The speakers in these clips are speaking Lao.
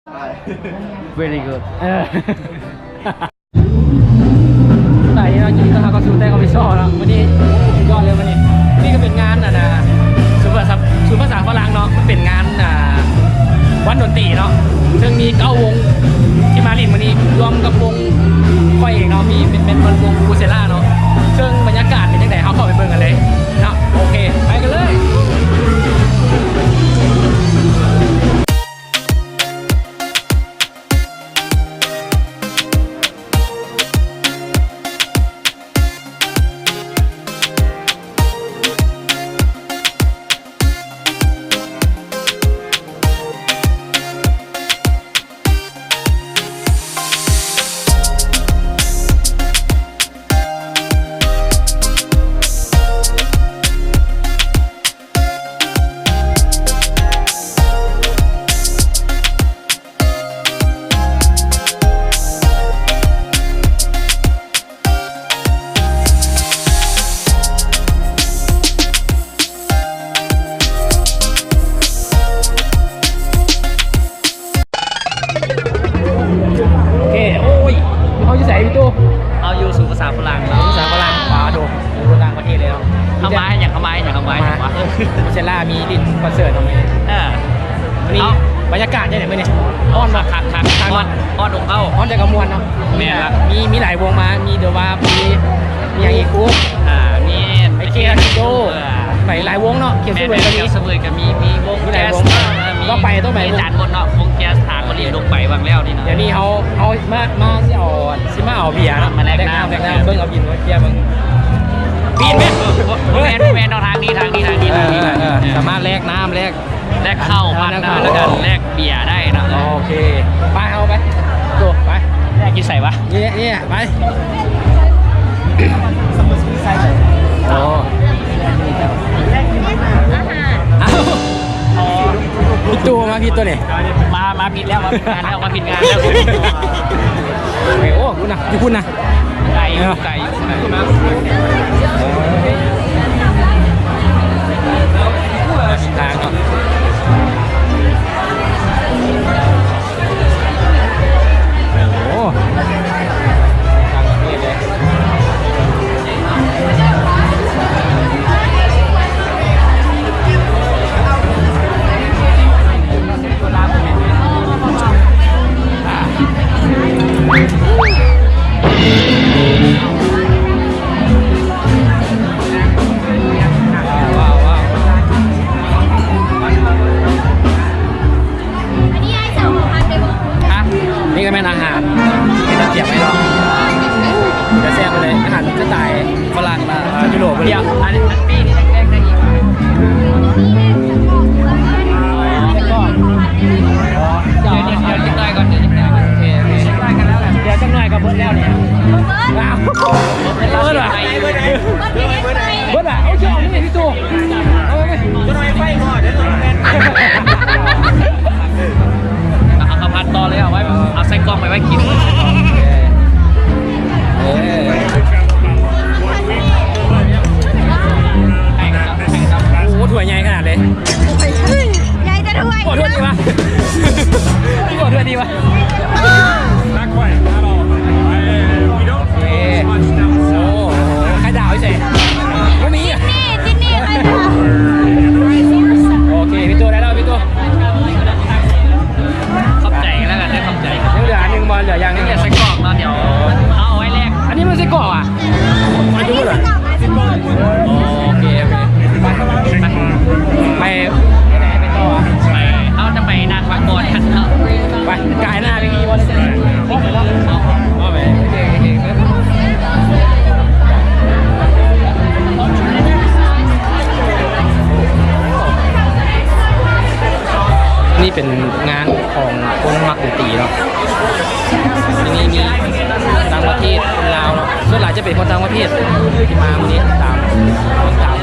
Very good. ເອີ ສະບາຍດີເນາະ ຍິນດີຕ້ອນຮັບເຂົ້າສູ່ແຕ່ງອອບຟິຊອລເນາະ ມື້ນີ້ສຸດຍອດເລີຍມື້ນີ້. ນີ້ກໍເປັນງານ ອັນນ່າ ສູນພາສາ ສູນພາສາຝຣັ່ງເນາະ ມັນເປັນງານ ອ່າ ວັນດົນຕີເນາະ ເຊິ່ງມີເກົ້າວົງທີ່ມາຫຼິ້ນມື້ນີ້ ລວມກັບວົງຂ້ອຍເອງເນາະ ມີ ເປັນ ເປັນ ເປັນວົງ Coachella ເນາະ ເຊິ່ງບັນຍາກາດເປັນຈັ່ງໃດ ເຮົາເຂົ້າໄປເບິ່ງກັນເລີຍເນາະ. ໂອເຄ ໄປກັນເລີຍ. ໂອເຄ ໂອ້ຍ ເຮົາຢູ່ໃສພີ່ຕູ້? ເຮົາຢູ່ສູນພາສາຝຣັ່ງເນາະ ພາສາຝຣັ່ງ ປາໂດ ຢູ່ຕ່າງປະເທດເລີຍເນາະ. ເຮົາມາເຮັດຫຍັງ? ເຮົາມາເຮັດຫຍັງ? ເຮົາມາເຮັດຫຍັງວະ? ເອີ ໂຄເຊລາມີຫຼິ້ນຄອນເສີດເນາະມື້ນີ້. ເອີ ມື້ນີ້ ເອົ້າ ບັນຍາກາດຈັ່ງໃດມື້ນີ້? ຮ້ອນບໍ່? ຄັກໆ ຮ້ອນ ຮ້ອນອົບເອົ້າ ຮ້ອນແຕ່ກໍມ່ວນເນາະ. ແມ່ນລະ ມີ ມີຫຼາຍວົງມາ ມີ The Warp ມີ ມີຫຍັງອີກ? ອ່າ ມີ ໄອເຄ ລາຊິໂດ ເອີ ໄປຫຼາຍວົງເນາະ ຂຽວສະເຫວີຍກໍມີ ຂຽວສະເຫວີຍກໍມີ ມີວົງແຈສ ເອີ ມີ ຕ້ອງໄປ ຕ້ອງໄປ ມີ ວງ ອາຈານບົດເນາະ ວົງແຈສ ທາງບໍລິລົງໄປຫວ່າງແລ້ວນີ້ເນາະ. ດຽວນີ້ເຮົາ ເຮົາມາ ມາຊິເອົາ ຊິມາເອົາເບຍເນາະ ມາແລກນ້ຳ ມາແລກນ້ຳ ເບິ່ງເອົາບິນມາເຄຍເບິ່ງ ບິນແມ່ນ ເອີ ບໍ່ແມ່ນ ບໍ່ແມ່ນ ຕ້ອງທາງນີ້ ທາງນີ້ ທາງນີ້ ເອີ ທາງນີ້ ເອີ ເອີ ສາມາດແລກນ້ຳ ແລກ ແລກເຂົ້າ ແລກເຂົ້າ ແລກເຂົ້າ ແລ້ວກໍແລກເບຍໄດ້ເນາະ. ໂອເຄ ໄປ ເຮົາໄປ ໂຕ ໄປ ແລກຢູ່ໃສວະ? ນີ້ ນີ້ ໄປ ໂອ້ ອ້າວ ພີ່ຕູ້ມາຜິດຕົວນີ້ ມາ ມາຜິດແລ້ວ ມາຜິດງານແລ້ວ ມາຜິດງານແລ້ວ. ໂອ້ ພຸ້ນນະ ຢູ່ພຸ້ນນະ ໄກຢູ່ ໄກຢູ່ ໄກຢູ່ ທາງເນາະ ໂອ້ ຕ່າງປະເທດເດ້. ຮະ? ນີ້ກໍແມ່ນອາຫານທີ່ເຂົາຕຽມໄວ້ເນາະ ເປັນຕາແຊບເລີຍ ອາຫານສະໄຕຝຣັ່ງ ອ່າ ຢູໂຣບເລີຍ. ດຽວ ອັນ ອັນປີ້ນີ້ແລກໄດ້ອີກ ດຽວ ດຽວ ດຽວຈັກໜ້ອຍກ່ອນ ດຽວຈັກໜ້ອຍກ່ອນ ໂອເຄ ໂອເຄ ຈັກໜ້ອຍກໍເບິດແລ້ວນີ້ ເບິດ ອ້າວ ເບິດແລ້ວ ເບິດແລ້ວ ເບິດແລ້ວ ໂອເຄ ເອົານີ້ ພີ່ຕູ້ ເອົາໄປ ເອົາເຂົ້າຜັດຕໍ່ເລີຍ ເອົາໄວ້ ເອົາໃສ່ກ່ອງໄປໄວ້ກິນ. ເອີ ໂອ້ ຖ້ວຍໃຫຍ່ຂະໜາດເລີຍ ໃຫຍ່ແຕ່ຖ້ວຍ ໂອ້ ຖ້ວຍນີ້ວະ ໂອ້ ຖ້ວຍນີ້ວະ. Not quite, not all of them. Uh, we don't ເອີ much down ໂອ້ south. ໄຂ່ດາວຢູ່ໃສ? ບໍ່ມີ ຈິນນີ້ ຈິນນີ້ ໄຂ່ດາວ. ໂອເຄ ພີ່ຕູ້ໄດ້ແລ້ວ ພີ່ຕູ້ ຂອບໃຈກັນແລ້ວກັນເດີ ຂອບໃຈ. ຍັງເຫຼືອອັນໜຶ່ງບໍ່? ເຫຼືອຢ່າງໜຶ່ງ ເຫຼືອໄສ້ກອກເນາະ ດຽວເອົາໄວ້ແລກ. ອັນນີ້ມັນໄສ້ກອກຫວາ? ໂອເຄ ໂອເຄ ໄປ ໄປ ໄປ ໄປຕໍ່ ໄປ ເຮົາຈະໄປນາງບາງບອນກັນເນາະ ໄປ ກາຍໜ້າໄປອີ່ບໍ່ໄດ້ ເອົາໄປເນາະ ເອົາໄປ ໂອເຄ ໂອເຄ ນີ້ເປັນງານຂອງຄົນມັກດົນຕີເນາະ ທີ່ນີ້ມີຕ່າງປະເທດ ຄົນລາວເນາະ ສ່ວນຫຼາຍຈະເປັນຄົນຕ່າງປະເທດທີ່ມາມື້ນີ້ ຕາມ ຕາມ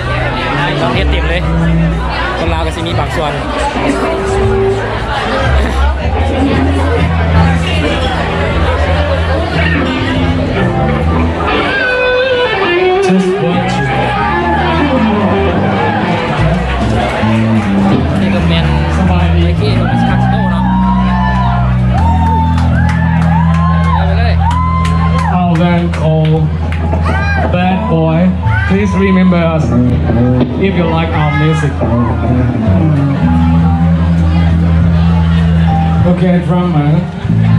ປະເທດເຕັມເລີຍ ຄົນລາວກໍຊິມີບາງສ່ວນ. Just watch. ນີ້ກໍແມ່ນ Mikey Castro ເນາະ. Please remember us if you like our music. Okay, drummer.